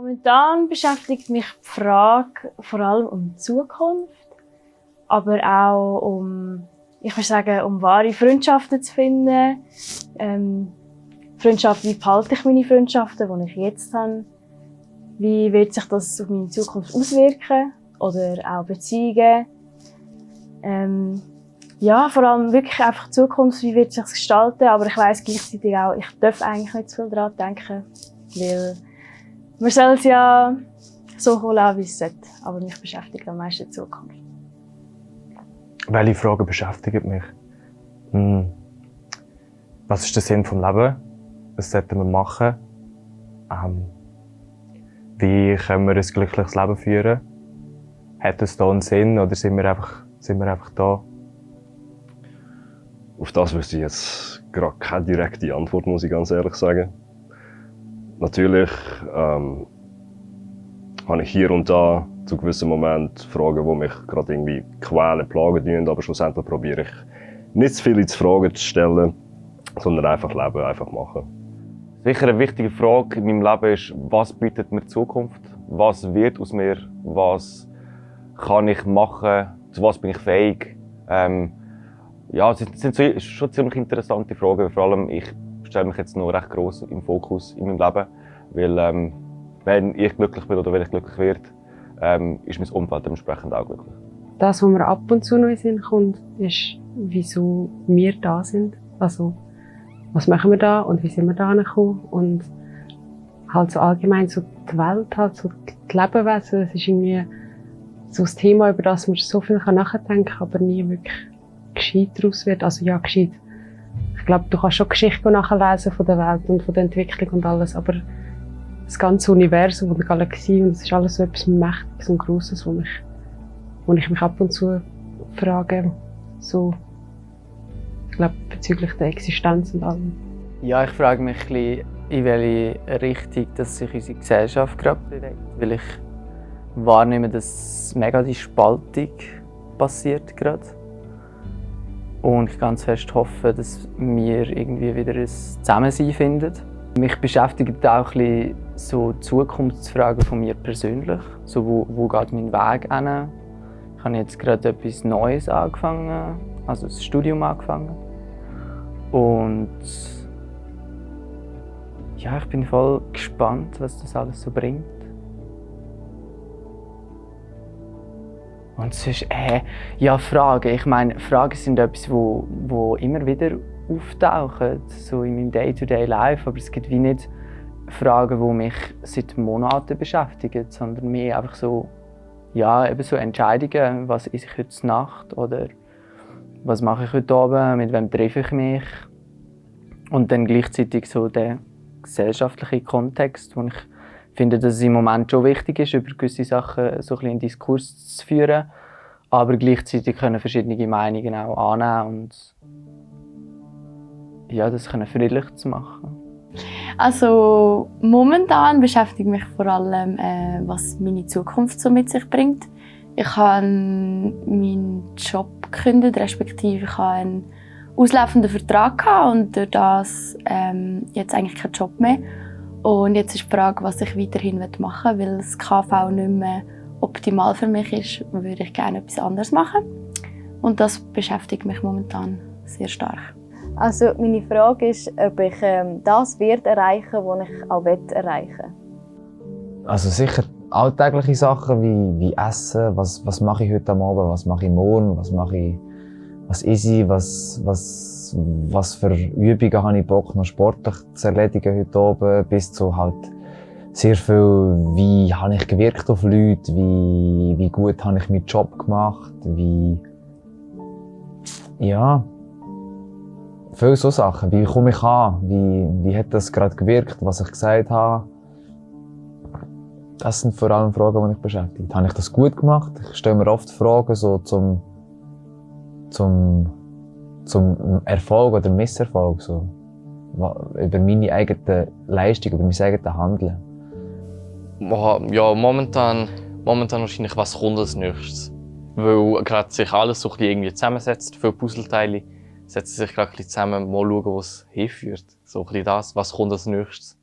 Momentan beschäftigt mich die Frage vor allem um die Zukunft, aber auch ich würde sagen, um wahre Freundschaften zu finden. Wie behalte ich meine Freundschaften, die ich jetzt habe? Wie wird sich das auf meine Zukunft auswirken? Oder auch Beziehungen? Vor allem wirklich einfach die Zukunft, wie wird sich gestalten? Aber ich weiss gleichzeitig auch, ich darf eigentlich nicht zu viel daran denken, weil man soll es ja so lassen, wie es sollte. Aber mich beschäftigt am meisten die Zukunft. Welche Fragen beschäftigen mich? Was ist der Sinn des Lebens? Was sollten wir machen? Wie können wir ein glückliches Leben führen? Hat es da einen Sinn oder sind wir einfach da? Auf das wüsste ich jetzt gerade keine direkte Antwort, muss ich ganz ehrlich sagen. Natürlich habe ich hier und da zu gewissen Momenten Fragen, die mich gerade irgendwie quälen, plagen tun, aber schlussendlich probiere ich nicht zu viele Fragen zu stellen, sondern einfach leben, einfach machen. Sicher eine wichtige Frage in meinem Leben ist, was bietet mir die Zukunft? Was wird aus mir? Was kann ich machen? Zu was bin ich fähig? Es sind schon ziemlich interessante Fragen. Vor allem, ich stelle mich jetzt noch recht gross im Fokus in meinem Leben. Weil, wenn ich glücklich bin oder wenn ich glücklich werde, ist mein Umfeld dementsprechend auch glücklich. Das, was mir ab und zu noch in den Sinn kommt, ist, wieso wir da sind. Also, was machen wir da und wie sind wir da gekommen? Und halt so allgemein so die Welt, halt so die Lebewesen. Es ist irgendwie so das Thema, über das man so viel nachdenken kann, aber nie wirklich gescheit daraus wird. Also ja, gescheit. Ich glaube, du kannst schon Geschichten nachlesen von der Welt und von der Entwicklung und alles, aber das ganze Universum und die Galaxie, und das ist alles so etwas Mächtiges und Grosses, wo ich mich ab und zu frage, so, ich glaube, bezüglich der Existenz und allem. Ja, ich frage mich ein bisschen, in welche Richtung dass sich unsere Gesellschaft gerade bewegt. Weil ich wahrnehme, dass mega die Spaltung passiert gerade. Und ich ganz fest hoffe, dass wir irgendwie wieder ein Zusammensein finden. Mich beschäftigt auch ein bisschen so die Zukunftsfragen von mir persönlich. So, wo geht mein Weg hin? Ich habe jetzt gerade etwas Neues angefangen, also das Studium angefangen. Und ja, ich bin voll gespannt, was das alles so bringt. Und sonst, Fragen. Ich meine, Fragen sind etwas, wo immer wieder auftauchen, so in meinem Day-to-Day-Life. Aber es gibt wie nicht Fragen, die mich seit Monaten beschäftigen, sondern mehr einfach so, eben so Entscheidungen. Was esse ich heute Nacht? Oder was mache ich heute Abend? Mit wem treffe ich mich? Und dann gleichzeitig so der gesellschaftliche Kontext, wo ich finde, dass es im Moment schon wichtig ist, über gewisse Sachen so ein bisschen einen Diskurs zu führen, aber gleichzeitig können verschiedene Meinungen auch annehmen und das können friedlich zu machen. Also momentan beschäftigt mich vor allem, was meine Zukunft so mit sich bringt. Ich habe meinen Job gekündigt, respektive ich habe einen auslaufenden Vertrag gehabt und durch das jetzt eigentlich keinen Job mehr. Und jetzt ist die Frage, was ich weiterhin machen will, weil das KV nicht mehr optimal für mich ist, würde ich gerne etwas anderes machen. Und das beschäftigt mich momentan sehr stark. Also meine Frage ist, ob ich das werde erreichen, was ich auch erreichen will. Also sicher alltägliche Sachen wie Essen, was mache ich heute am Abend, was mache ich morgen, was esse ich, was für Übungen habe ich Bock, noch sportlich zu erledigen heute oben, bis zu halt sehr viel, wie habe ich gewirkt auf Leute, wie gut habe ich meinen Job gemacht, viele so Sachen, wie komme ich an, wie hat das gerade gewirkt, was ich gesagt habe. Das sind vor allem Fragen, die mich beschäftigen. Habe ich das gut gemacht? Ich stelle mir oft Fragen so zum Erfolg oder Misserfolg, so. Über meine eigene Leistung, über mein eigenes Handeln. Ja, momentan wahrscheinlich, was kommt als nächstes. Weil gerade sich alles so ein bisschen irgendwie zusammensetzt, viele Puzzleteile setzen sich gerade ein bisschen zusammen, mal schauen, wo es hinführt. So ein bisschen das, was kommt als nächstes.